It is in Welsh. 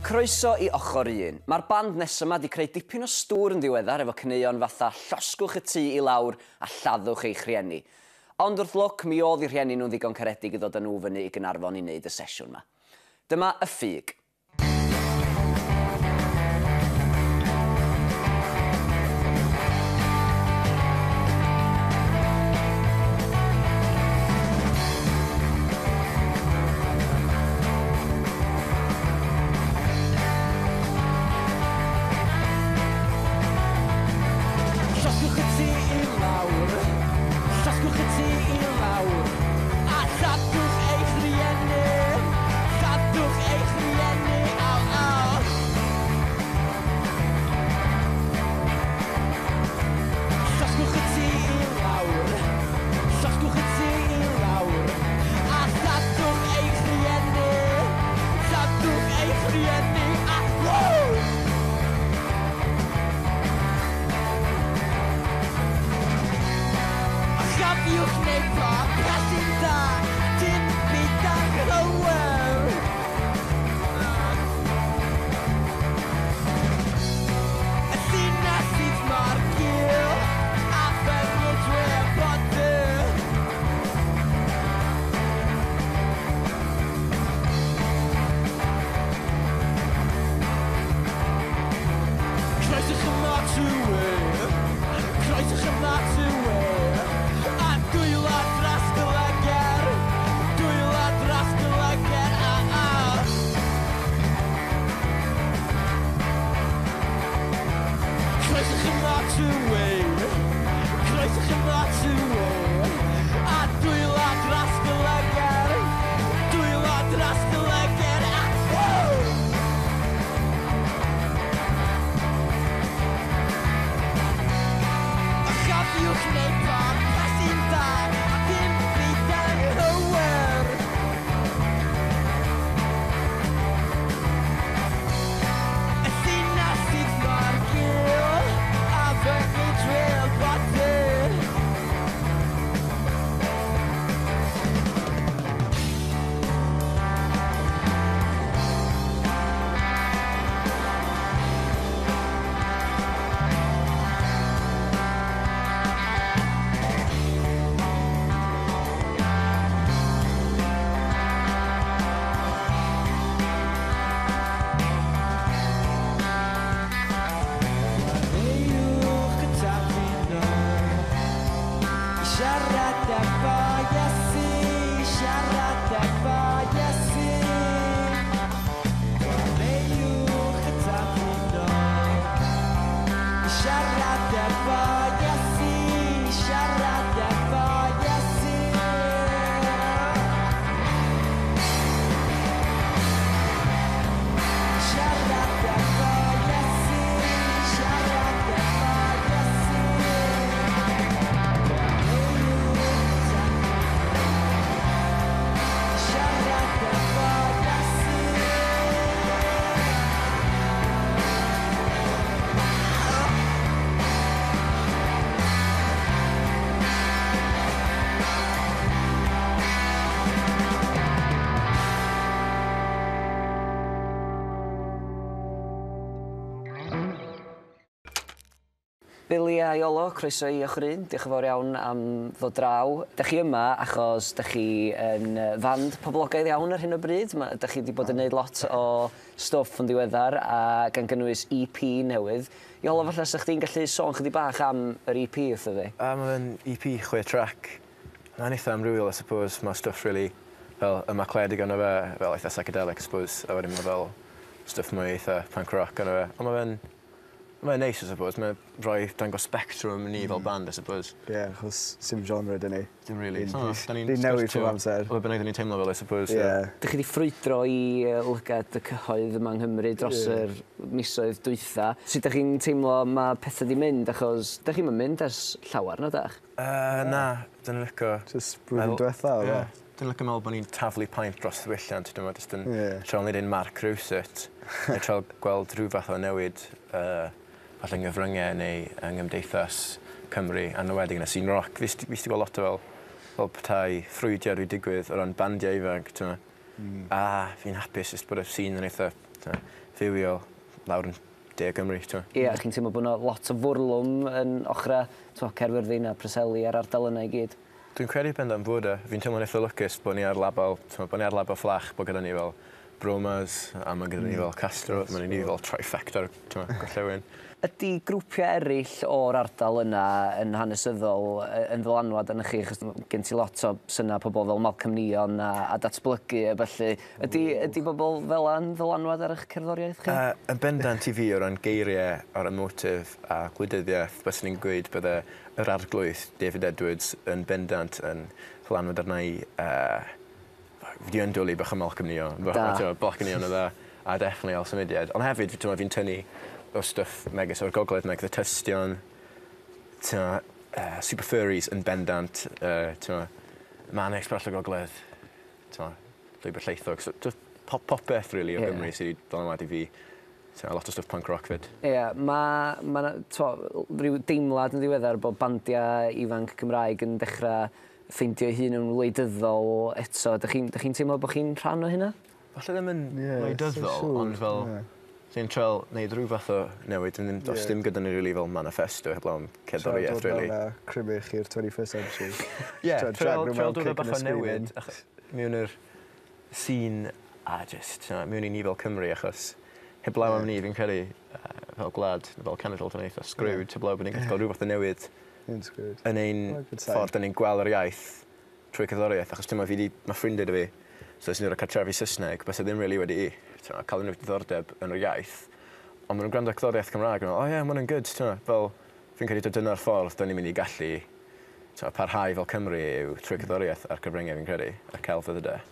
Croeso i Ochr Un. Mae'r band nesa 'ma 'di creu dipyn o stŵr yn ddiweddar efo caneuon fatha 'Llosgwch y tŷ i lawr' a 'Lladdwch eich rhieni'. Ond wrth lwc mi o'dd 'u rhieni nhw'n ddigon caredig i ddod â nhw fyny i Gaernarfon i neud y sesiwn 'ma. Dyma Y Ffug. Llosgwch y tŷ i lawr, llosgwch y tŷ i lawr, a lladdwch eich rhieni, lladdwch eich rhieni, aw aw. Llosgwch y tŷ i lawr, llosgwch y tŷ i lawr, a lladdwch eich rhieni, lladdwch eich rhieni, a woo! Chofiwch wneud popeth sy'n dda, dim byd anghywir. Y llinell sydd mor gul a fyny drwy'r body. Croeswch y motorway, croeswch y motorway, a dwylo dros dy lyger, dwylo dros dy lyger, a a. Croeswch y motorway, croeswch y motorway, a dwylo dros dy lyger, dwylo dros dy lyger, a woo! Chofiwch wneud popeth sy'n dda, a dim byd anghywir. Y llinell sydd mor gul, a fyny drwy'r body. Chwaraewch y tap i nôl i siarad efo Iesu, i siarad efo Iesu. Chwaraewch y tap i nôl i siarad efo Iesu, i siarad efo Iesu. Siarad efo Iesu, siarad efo Iesu. Siarad efo Iesu. Billy a Iolo, croeso i Ochr Un. Diolch yn fawr iawn am ddod draw. Dych chi yma achos dych chi yn fand poblogaidd iawn ar hyn o bryd. Dych chi wedi bod yn gwneud lot o stwff yn ddiweddar a gan gynnwys EP newydd. Iolo, falle sa chdi'n gallu sôn chydig bach am yr EP wrtho fi? Mae fe'n EP 6 track. Mae'n eitha amrywiol, I suppose. Mae stwff really fel ymacledig arno fe, fel eitha psychedelic, I suppose. A wedyn mae fel stwff mwy eitha punk rock arno fe. Ond mae'n neis, I suppose. Mae'n rhoi dangos spectrwm ni fel band, I suppose. Ie, yeah, achos sim genre dyn ni. Dim really. Ni'n newid trwy'r amser. O be bynnag dyn ni'n teimlo fel, I suppose. Yeah. Dych chi wedi ffrwydro i lygad y cyhoedd yma yng Nghymru dros yr misoedd dwytha. Sut dych chi'n teimlo mae pethau di mynd? Achos dych chi'm yn mynd ers llawer, na dach? Na, dyn ni'n licio... Just blwyddyn diwetha, o. Ie. Dyn ni'n licio meddwl bod ni'n taflu paent dros ddiwylliant, dwi'n meddwl, jyst yn trio wneud ein marc rhywsut. Neu trio gweld rhyw fath o newid falle yng nghyfryngau neu yng nghymdeithas Cymru, a enwedig yn y scene rock. Fi 'di gweld lot o fel petai ffrwydiad wedi digwydd o ran bandiau ifanc, ti'n meddwl. A fi'n hapus jyst bod y scene yn eitha fywiol lawr yn De Gymru. Ie, yeah, chi'n teimlo bod yna lot o fwrlwm yn ochra Caerfyrddin a Preseli a'r ardal yna i gyd? Dwi'n credu bendant fod e. Fi'n teimlo'n eitha lwcus bod ni ar label, bod ni ar label Fflach, bod gyda ni fel Bromas, a mae gyda ni fel Castro, mae ni fel trifecta gorllewin. Ydy grwpiau eraill o'r ardal yna yn hanesyddol yn ddylanwad arnoch chi? Achos gen ti lot o syna pobl fel Malcolm Neon a Datblygu a felly. Ydy bobl fel yna'n ddylanwad ar eich cerddoriaeth chi? Yn bendant i fi o ran geiriau, o ran motif a gwleidyddiaeth, byswn i'n gweud bydde yr arglwydd David Edwards yn bendant yn ddylanwad arna i. Fi yn dwlu bach o Malcolm Neon. Malcolm Neon o dda, a definitely El Symudiad. Ond hefyd, fi'n tynnu o stwff megis o'r gogledd, meg The Tystion, Super Furries yn bendant, Manics bach o'r gogledd, Llwybr Llaethog. So, popeth, really, o Gymru sydd wedi dylanwadu i fi. A lot o stwff punk rock fyd. Ie, yeah, mae ma, rhyw deimlad yn ddiweddar bod bandiau ifanc Cymraeg yn dechrau ffeindio hun yn wleidyddol eto. Dych chi'n teimlo bod chi'n rhan o hynna? Falle ddim yn wleidyddol, ond fel... Ni'n trial wneud rhyw fath o newid, os dim gyda ni really fel manifesto heblaw am cerddoriaeth, really. Trial dod mewn a Crymych i'r 21st century. Ie, trial dod o bach o newid mewn yr scene a just, mewn i ni fel Cymru, achos heblaw am ni, fi'n credu, fel gwlad, fel cenedl, dyn ni eitha screwed, heblaw bod ni'n gallu cael rhyw fath o newid yn ein ffordd dyn ni'n gweld yr iaith trwy cerddoriaeth, achos ti'n mae ffrindiau 'da fi, so sy'n dod o cartrefi Saesneg, bys ddim really wedi cael unrhyw diddordeb yn yr iaith, ond maen nhw'n gwrando cerddoriaeth Cymraeg, a oh ie, yeah, maen nhw'n good, fel, fi'n credu dyna'r ffordd dyn ni'n mynd i gallu parhau fel Cymru yw trwy cerddoriaeth a'r cyfryngau, fi'n credu, a'r celfyddydau.